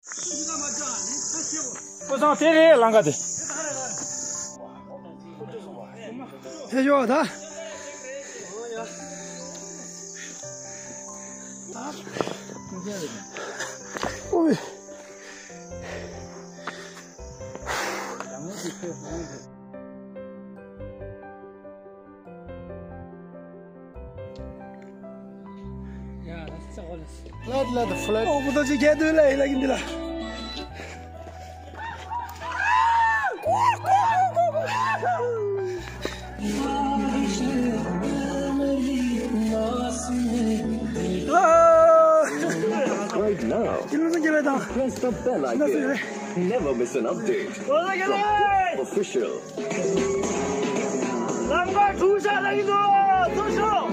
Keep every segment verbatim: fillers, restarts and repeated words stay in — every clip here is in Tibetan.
ཨོ་ཙང་དེ་རེད་ལང་ཀ་དེ། ཧེ་ཡོ་ད། ཨོའི། Flat, flat, flat. ཨོ་པོ་ཏོ་ཅི་གེ་དུ་ལ་ཡི་ལ་གིན་དི་ལ། Subscribe now. Press the bell icon. Never miss an update. From Official. ལམ་ཁ་གྲུ་ཤ་ལ་ཡིན་དོ། ཚུར་ཤོག་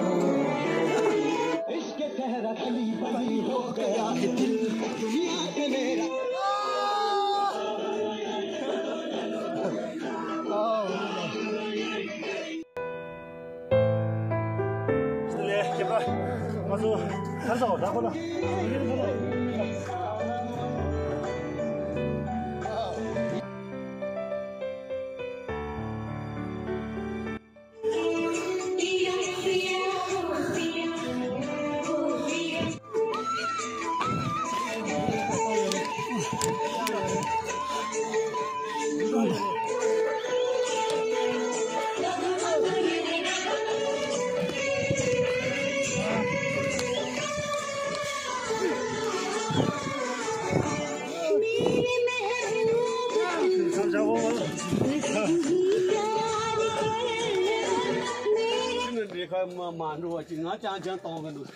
མ་འགྲོ་བ་ཅིག་ང་ཅང་ཅང་གཏོང་གི་འདུག་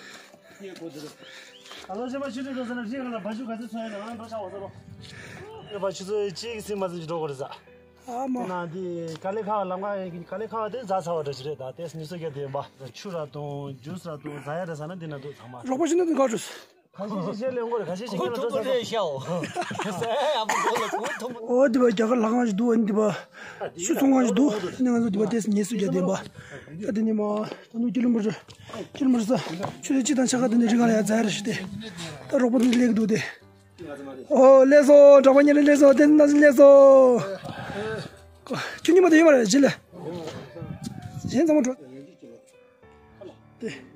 ཨ་ལོ་ཞེ་མ་ཤི་དུས་འགྲོ་ཟེར་ན་རི་ག་ལ་བ་ཤུ་ག་ཚོད་ཚོན་ཡོད་ན་ང་འགྲོ་ཆ་བ་ཟེར་རོ། ཨེ་བ་ཤུ་ཚོད་གཅིག་གི་སྲིད་མ་ཚོད་ཅིག་འགྲོ་དགོས་རེད་ཟ། ཨ་མ། དེ་ན་དེ་དཀའ་ལས་ཁག་ལམ་ཁ་དཀའ་ལས་ཁག་དེ་ཟ་ཚ་བ་འདྲ་ཞིག་རེད་ད། དེ་ཉི་ཚོད་བརྒྱད་དེ་ཡིན་པ། ཆུ་ར་དང་ཇུས་ར་དང་ཟ་ཡ་རེད་ཟ་ན་འདི་ན་འདུག་ཚང་མ། རོགས་པ་ཤི་ན་དེ་ག་འགྲོ། ཁ་ཤས་ཤིག་ཤེས་ལེ་འགོར་ཁ་ཤས་ཤིག་ཁོ་ཐུབ་པ་རེད་ཤའོ། ཨོ་འདི་པ་རྒྱ་གར་ལྷ་ཁང་ཞིག་འདུག་ཨ་ནི་འདི་པ་ཆུ་ཚོང་ཁང་ཞིག་འདུག་ཨ་ནི་ང་ཚོ་འདི་པ་ཏེས་ཉེས་སུ་རྒྱ་ལྡན་པ། ད་དེ་ནི་མ་ད་ནུ་ཀི་ལོ་མི་ཊར་ཀི་ལོ་མི་ཊར་ས་ཆུ་ཚོད་གཅིག་དང་ཕྱེད་ཀ་དེ་ནི་རི་སྒང་ལ་ཡར་འཛེག་རེ་ཞིག་སྟེ། ད་རོགས་པ་འདི་སླེབས་འདུག་སྟེ། ཨོ་སླེབས་སོང་གྲོགས་པོ་ཉེ་རེ་སླེབས་སོང་ཏེ་ནི་ན་སླེབས་སོང་། ཁྱོད་ཉི་མ་དེ་ཡོད་མ་རེད་ཇི་ལེ། གཞན་ཚང་མ་འགྲོ། དེ།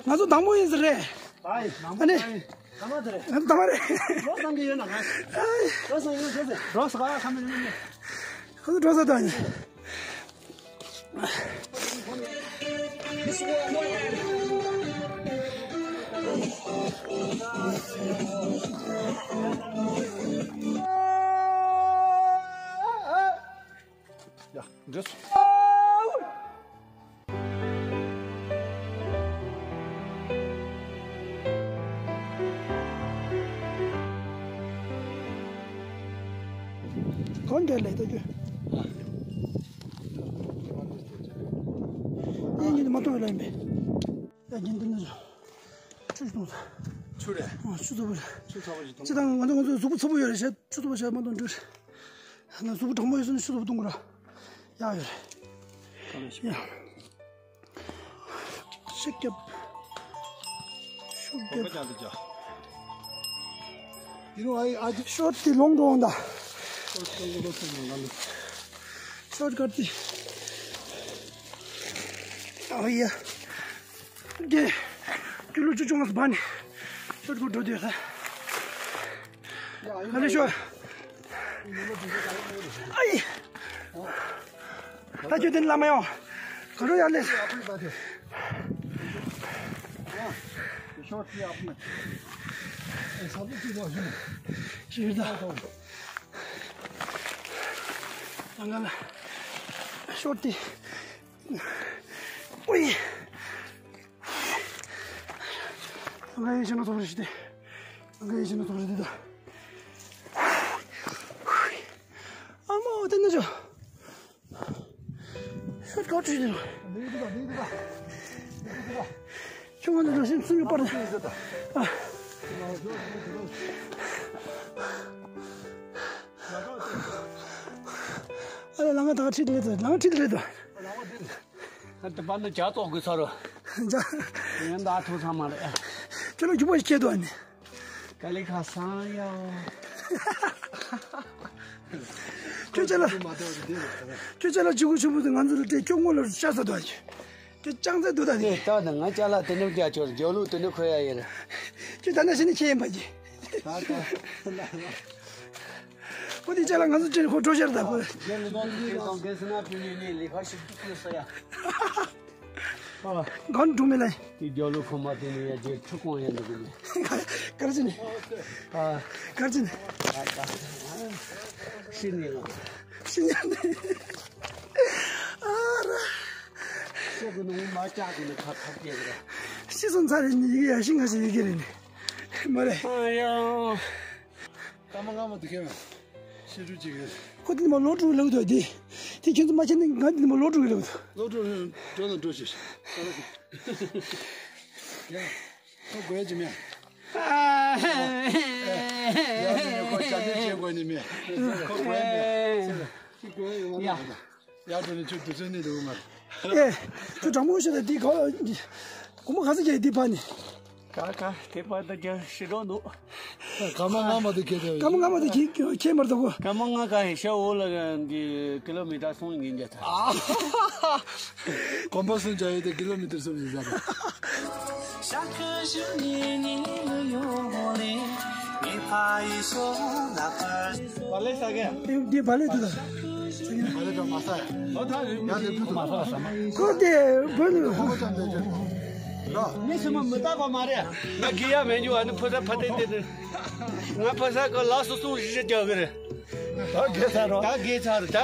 ང་ཚོ་དང་པོ་ཡིན་ཟེར་རེད། ཨ་ནི། ང་ཚོ་དང་པོ་རེད། ང་ཚོ་འགྲོ་ས་དང་ཡིན། ཡ། འགྲོ་སོང་། གང་ག་ལས་ལྟ་རྒྱུ། ཡིན་གྱི་མ་གཏོང་བའི་ལ་ཡིན་པས། ཡ་རྒན་འདི་ནི་ཆུ་ཞིག་གཏོང་ས། ཆུ་རེད། ཨ་ཆུ་ཚ་པོ་རེད། ཆུ་ཚ་པོ་ཞིག་གཏོང་། ཅི་དང་ང་ཚོ་ང་ཚོ་གཟུགས་པོ་ཚ་པོ་ཡོད་རེད་ཤག་ཆུ་ཚ་པོ་ཞིག་མ་གཏོང་འགྲིག་རེད། ན་གཟུགས་པོ་གྲང་མོ་ཡོད་སོང་ན་ཆུ་ཚ་པོ་གཏོང་དགོས་ར། ཡག་ཡོད་རེད། ཡ། ཤིག་རྒྱབ། ཤུགས་རྒྱབ། ཤོར་ཏི་ལོང་འགྲོ་འོང་ད། ཤོར་ཀར་ཏི། ཨ་ཡ། དེ། ཀི་ལོ་བཅུ་བཅོ་ལྔ་སུ་བ་ནི། ཤོར་ཀར་འགྲོ་དུས་ས། ཨ་ནི་ཤོར། ཨའི། ད་ཁྱོད་དེ་ལ་མ་ཡོང་། ག་རུ་ཡར་སླེབས། ཤོར་ཏི་ཨ་ཕ་མ། ཤོར་ཏི་ཨ་ཕ་མ། ཤོར་ཏི། ཨང་ག་ལ། ཤོར་ཏི། ཨུའི། ང་ཡི་ཤི་ན་ཐོབ་རེ་ཞིག་སྟེ། ང་ཡི་ཤི་ན་ཐོབ་རེ་འདི་ད། ཨ་མ་འོ་དེ་ན་ཅོ། ཤོད་གོ་ཁྲིད་དེ་རོ། ཁྱོད་ང་ཚོ་ཞིམ་སུ་ཡོད་པར། ཨ། ལང་ང་ད་ཁྲིད་ལེ་དོ། ལང་ཁྲིད་ལེ་དོ། ད་པ་ན་ཇ་ཏོག་གི་ཚ་རོ། ཇ། ཡང་ད་ཐུག་ཚང་མ་རེད། ཁྱོད་ལ་རྒྱུ་པོ་ཞིག་ཁྱེད་དོ་ཨ་ནི། ཀ་ལི་ཁ་སང་ཡ། ཁྱོད་ཅག་ལ། ཁྱོད་ཅག་ལ་ཇུ་གུ་ཆུ་བུ་དེ་ང་ཚོ་ལ་སྤྲད། ཁྱོད་སྔོན་ལ་ཤ་ཟ་དོ་ཨ་ནི། དེ་ཅང་ཚད་འདུག་ད་དེ། ད་ད་ང་ཅ་ལག་དེ་འདྲ་རྒྱག་ཆོག་རྒྱབ་ལུགས་དེ་འདྲ་འཁོར་ཡ་ཡིན་ར། ཁྱོད་ད་ནས་ཤི་ནས་ཁྱེད་ཡིན་པ་གྱིས། ད་ད། ཁོ་དེ་ཅ་ལག་ང་ཚོ་ཅན་ཁོ་འགྲོ་ཤར་ད་ཁོ། རྒན་ལི་ནོ་ལི་དང་རྒན་སི་ན་ཕི་ནི་ནི་ལི་ཁ་ཤི་ཏུ་ཀུ་ས་ཡ། གང་འགྲོ་མི་ལ། དེ་རྒྱབ་ལུགས་ཁོ་མ་དེ་ནི་ཡ་རྒྱལ་ཁྲི་ཁོང་ཡ་འདུག་གི་ནི། གར་ཅི་ནི། གར་ཅི་ནི། ཤི་ནི་ལ། ཤི་ནི་ལ། ཨ་ར། ཤོག་གི་ནང་མ་ཅག་གི་ནི་ཁ་ཁ་སྐྱེ་གི་ར། ཤི་སོང་ཚར་རེད་ནི་ཡི་གེ་ཡ་ཤི་ང་ཤི་ཡི་གེ་རེད་ནི། མ་རེད། ཨ་ཡ། ཀརྨ་སྔ་མ་དེ་ཁེ་མ། ཤི་ཕྲུག་ཅིག་རེད། ཁོ་དེ་ནི་མ་ལོ་དྲུག་ལེགས་འདུག་དེ། དེ་ཁྱེད་ཚོ་མ་ཁྱེད་ནི་ང་དེ་ནི་མ་ལོ་དྲུག་ལེགས་འདུག་ལོ་དྲུག་འགྲོ་ན་འགྲོ་ཞིག་ཡ། ཁོ་དགོས་ཀྱི་མེད། ཡ་ནི་ཁོ་བྱ་དེ་བྱེད་དགོས་ནི་མེད། ཁོ་དགོས་མེད། ཁྱེད་དགོས་ཡོད་མ་རེད། ཡ་དེ་ནི་ཁྱོད་དུས་ཚོད་ནི་འདུག་མ་རེད། ཨེ། ཁྱོད་དྲང་མོ་བཤད་ད་འདི་ག་སྒོར་མོ་ག་ཚོད་རྒྱག་འདི་ཕ་ནི། ཀ་ཀ་དེ་པར་ད་རྒྱ་ཤི་རོགས་འདུག་ཀརྨ་སྔ་མ་དེ་ཁྱེད་དེ། ཀརྨ་སྔ་མ་དེ་ཁྱེད་ཁྱེད་མར་དགོ་ཀརྨ་སྔ་ཀ་ཧེ་ཤ་འོ་ལ་འདི་ཀི་ལོ་མི་ཊར་སོང་ཡིན་རྒྱ་ཐ། གོམ་པ་སོང་བྱ་ཡོད་དེ་ཀི་ལོ་མི་ཊར་སོང་ཡིན་ཟ་ར། བ་ལེ་ས་གེ། འདི་བ་ལེ་དུ་ད། བ་ལེ་ད་མ་ས། ལོ་ཐ་ཡོད་ཡ་དེ་ཕུ་ཐུ་མ་ས་ས་མ། ཁོ་དེ་བོད་ནི། ཁོ་ཅམ་དེ་ཅོ། མི་སེམས་མི་རྟག་པ་མ་རེད། ང་དགེ་ཡ་མེད་འཇུ་ཨ་ནི་ཕོ་ས་ཕ་ཏེ་ཏེ་ཏེ། ང་ཕོ་ས་ཀ་ལ་སོ་སོ་ཞིག་རྒྱག་གི་རེད། ད་དགེ་ཚར་རོ། ད་དགེ་ཚར་ད།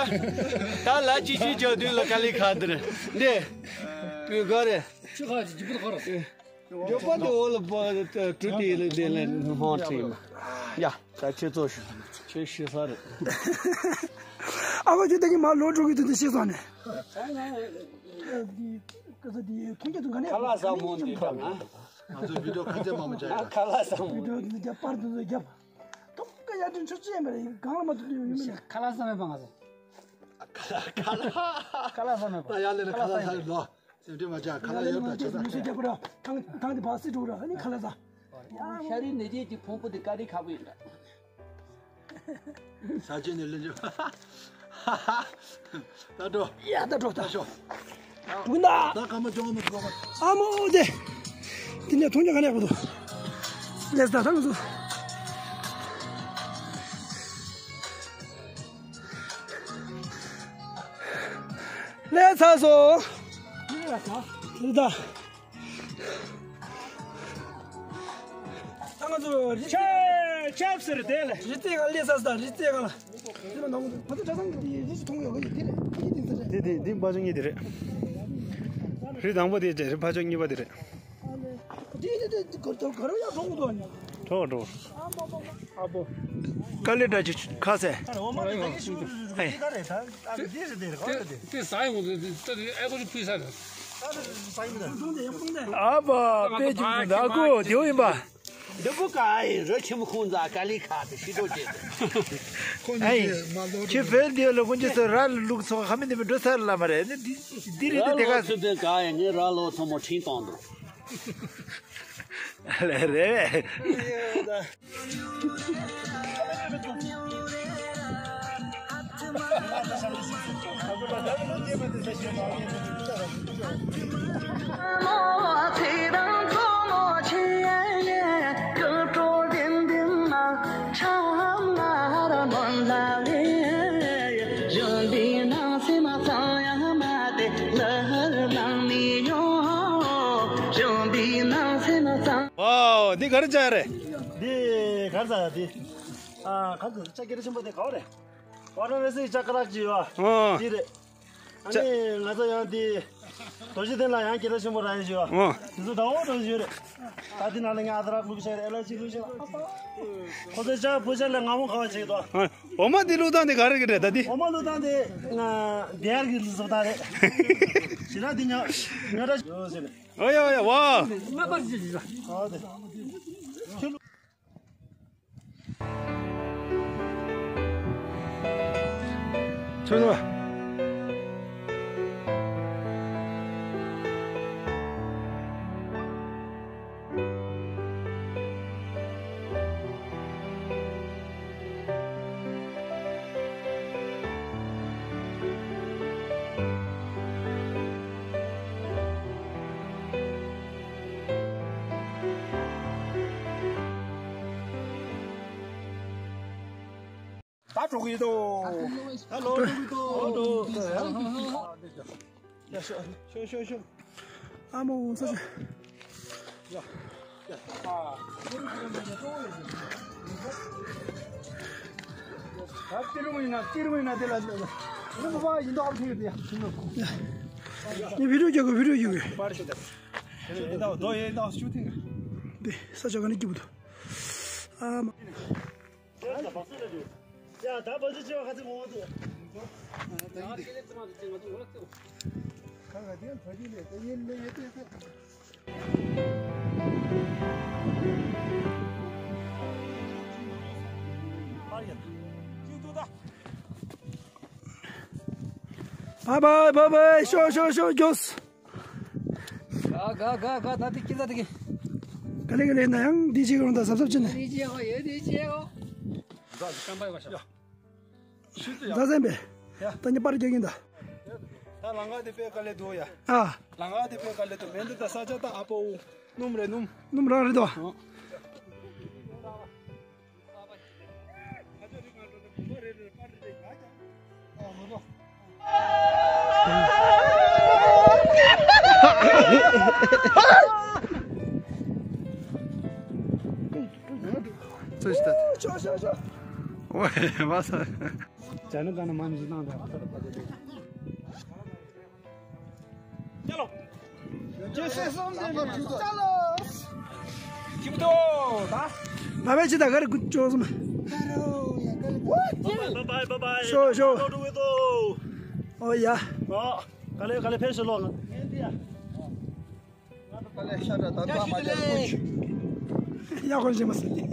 ད་ལ་ཅི་ཅི་རྒྱག་དུས་ལ་ཀ་ལི་ཁ་དེ་རེད། འདི། བུ་ག་རེད། ཅི་ཁ་ཅི་ཅི་བུ་ཁ་རོ། རྒྱབ་པ་དེ་འོག་ལ་པ་གྲུ་དེ་ལ་དེ་ལ་ཧོན་ཁྲིད་མ། ཡ་ད་ཁྱེད་ཚོ་ཁྱེད་ཤི་ས་རེད། ཨ་ཁོ་ཁྱོད་ད་གིན་མ་ལོ་དྲུག་གི་དུས་དེ་ཤི་སོང་ནས། ཁ་ལག་ཟ་མོ་འདི་འདྲ་ང་། ང་ཚོ་བི་ཌིའོ་ཁ་ཚད་མང་པོ་བྱ་ཡ། ཁ་ལག་ཟ་མོ། བི་ཌིའོ་འདི་རྒྱབ་པར་འདི་ཚོ་རྒྱབ། ཐོབ་ཀ་ཡ་དྲིན་ཆུ་ཅི་ཡིན་པ་རེད་གང་ལ་མ་ཐུབ་དུས་ཡོད་མི་ལ། ཁ་ལག་ཟ་མེད་པ་ང་ཚོ། ཁ་ལག་ཁ་ལག་ཁ་ལག་ཟ་མེད་པ། ད་ཡ་ལེ་ལེ་ཁ་ལག་ཟ་ཡོད་ལོ། སེམས་ཁྲལ་མ་བྱ་ཁ་ལག་ཡོད་ད་ཆ་ད། མི་སུ་རྒྱབ་པ་ར་ཐང་ཐང་དེ་བ་སི་འགྲོ་ར་ཨ་ནི་ཁ་ལག་ཟ། ཤ་རིའི་ནད་ཅན་གྱི་ཕུང་པོ་དེ་ཀ་རི་ཁ་པོ་ཡིན་ད། ས་ཆེན་ནས་ལེན་རྒྱུ། ད་འགྲོ། ཡ་ད་འགྲོ་ད། ད་ཤོག་འདུག་ན། ད་ཁ་མ་ཅོང་མི་འགྲོ་བ། ཨ་མོ་དེ། དེ་ནས་མཐོང་རྒྱ་ག་ནས་ཡག་པོ་འདུག་ལེས་ད་ད་ང་ཚོ། ལེས་ཚར་སོང་། ལེས་ད། ད་ང་ཚོ་རི་ཆབ་ཆབ་ཟེར་དེ་ལ། རི་རྩེ་གང་ལས་ས་ས་རི་རྩེ་གང་ལ། དེ་ལ་ནང་ཕ་ཚོ་གྲྭ་ཚང་གི་རི་ཅི་མཐོང་ཡོད་གི་དེ་རེད་ཕ་གི་དེ་ཚོ་རེད། དེ་དེ་འདི་ཕ་ཚོ་གཉིས་དེ་རེད། རི་དང་པོ་དེ་རེད་ཕ་ཚོ་གཉིས་པ་དེ་རེད། དེ་དེ་དེ་གར་གར་ཡང་གྲོགས་དོ་ནི། གྲོགས་གྲོགས། ཨ་པོ་ཀ་ལི་ད་ཅི་ཁ་སེ། ཨོ་མ་དེ་ད་ཅི་ཤུ་རུ་རུ་རུ་དེ་ག་རེད་ད་དེ་རེད་དེ་རེད་ག་རེད་དེ། དེ་ཟ་ཡོང་དེ་དེ་ཨེ་ཀོ་ཅི་ཕུལ་ས་རེད། ཨ་པ་པེ་ཅིག་ད་ཀོ་དེའུ་ཡིན་པ། འདི་པོ་ཀ་ཨེ་རི་ཁྱིམ་ཁུང་ཛ་ཀ་ལི་ཁ་དེ་ཤི་ཏོ་ཅེ་དེ། ཁྱེད་བོད་འདི་ལ་ཀུན་ཅི་སོ་ར་ལུག་ཚོ་ཁ་མི་འདི་མི་འགྲོ་ས་ལ་མ་རེད་ནི་འདི་འདི་རི་དེ་དེ་ག་ཚོད་དེ་ཀ་ཨེ་ངས་ར་ལོ་ཚོ་མོ་ཁྲིན་གཏོང་འདུག་ལེ་རེ། ཝའོ། འདི་ག་རེ་བྱ་རེད། འདི་ག་རེ་ཟ་ཡ་འདི། ཨ་ག་ཚོད་ཅ་སྐད་ཆེན་པོ་དེ་ག་བ་རེད། ཝ་ར་ཎ་སི་ཅ་ཀ་ར་ཅི་ཡོད་ཨ། འདི་རེད། ཨ་ནི་ང་ཚོ་ཡང་འདི་རྡོ་རྗེ་གདན་ལ་ཡང་སྐད་ཆ་ཆེན་པོ་ར་ཡ་ཅི་ཡོད་ཨ། འདི་ཚོ་ཟླ་བོ་རྡོ་རྗེ་ཡོད་རེད། ད་འདི་ནང་ལ་ངས་ཨ་ད་ར་བླུགས་བྱས་རེད་ཨ་ལ་ཅི་བླུགས་བྱས། ཁོ་ཚོ་ཅ་བུ་ཅ་ལ་ང་མོ་ག་བ་བྱེད་དོ། འོ་མ་འདི་བླུགས་སྟངས་འདི་ག་རེ་གི་རེད་ད་འདི། འོ་མ་བླུགས་སྟངས་འདི་ང་འདི་ཡར་གི་བླུགས་སྟངས་རེད། ཞེ་དྲག་འདི་ཉག་ཉག་ད་ཡོད་ཟེར་རེད། ཨོ་ཡ་ཨོ་ཡ་ཝ། ཨོ་དེ། ཁྱོད་ཚོ། འགྲོ་གི་ཡོད་དོ། ད་ལོ་འགྲོ་གི་འདུག་ཨ་ལོ། ཡ་ཤོ་ཤོ་ཤོ་ཤོ། ཨ་མ་འོང་ས་ཤོ། ཡ་ཡ། ད་ཏི་རུ་མ་ཡིན་ན་ཏི་རུ་མ་ཡིན་ན་དེ་ལ་ནི་མ་པ་ཡིན་དོ་ཨ་ཐིག་དེ་ཡ། ནི་བི་ཌིའོ་རྒྱག་གི་བི་ཌིའོ་རྒྱག་གི་པར་ཤོ་ད། ཡིན་དོ་དོ་ཡིན་དོ་ཤུ་ཏིང་། དེ་ས་ཆ་ག་ནས་སྐྱིད་པོ་འདུག་ཨ་མ། ཡ་ད་བ་ཅི་ཅི་བ་ཁ་ཚི་མོ་དུ། བའི་བའི་བའི་བའི། ཤོ་ཤོ་ཤོ་མགྱོགས། ག་ག་ག་ག་ད་དེ་ཀི་ད་དེ་ཀི། ག་ལེ་ག་ལེ་ན་ཡང་འདི་ཅིག་རུང་ད་གཟབ་གཟབ་བྱས་ནས། འདི་ཅིག་ཡོ་ཡོད་འདི་ཅིག་ཡོ། ད་ཀམ་པ་ཡོ་ཤ། ད་ཟན་པས། ད་ནི་པར་རྒྱག་གིན་ད། ད་ལང་ག་དེ་པའི་ག་ལེ་དུ་ཡ། ཨ། ལང་ག་དེ་པའི་ག་ལེ་དུ་མེན་དུ་ད་ས་ཆ་ད་ཨ་པོ་ཨུ། སྣུམ་རེད་སྣུམ། སྣུམ་རང་རེད་དོ། ཨ། ཚོས་ཤི་ད། ཆོ་ཆོ་ཆོ། ཝེ་མ་ས། ཅ་ནི་ག་ན་མ་མི་ནང་ད། ཅ་ལོ། ཅེ་སེ་སོང་ནས་ལོ་ཅུ་ཅ་ལོ། ཅི་མི་ཏོ་ད། ད་བས་ཅི་ད་ག་རེ་ཀུ་ཅོ་སོང་། Bye bye bye bye. ཤོ་ཤོ། ཨོ་ཡ། ཨོ། ག་ལེ་ག་ལེ་ཕེབས་ཤོག་ལོ། ག་ལེ་ཤ་ད་ད་ད་མ་ཅ་ལོ། ཡ་ཧོན་ཞེ་མ་སི།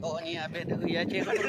ཨོ་ནི་ཨ་པེ་དུ་ཡ་ཅེ་ག་ལེ།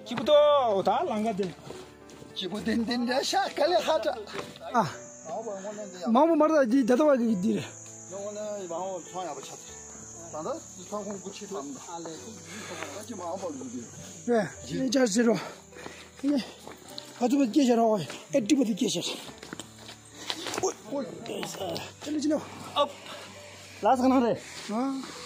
སྐྱིད་པོ་ཏོ་ད་ལང་ག་དེ། སྐྱིད་པོ་ཏན་ཏན་འདྲ་ཤ་ག་ལེ་ཧ་ཏྲ། ཨ། མང་པོ་མར་ད་འདི་ད་ད་བ་གི་འདི་རེད། རེད། ནས་ཅར་ཟེར་རོ། ཨ་ཚོ་བ་སྐྱེ་ཤར་རོ། ཨེ་ཏི་བ་དེ་སྐྱེ་ཤར། ཨོ། ཨོ། ཨེ་ས། ཅི་ལི་ཅི་ལོ། ཨ། ལ་ས་ཁ་ནང་རེད། ཨ།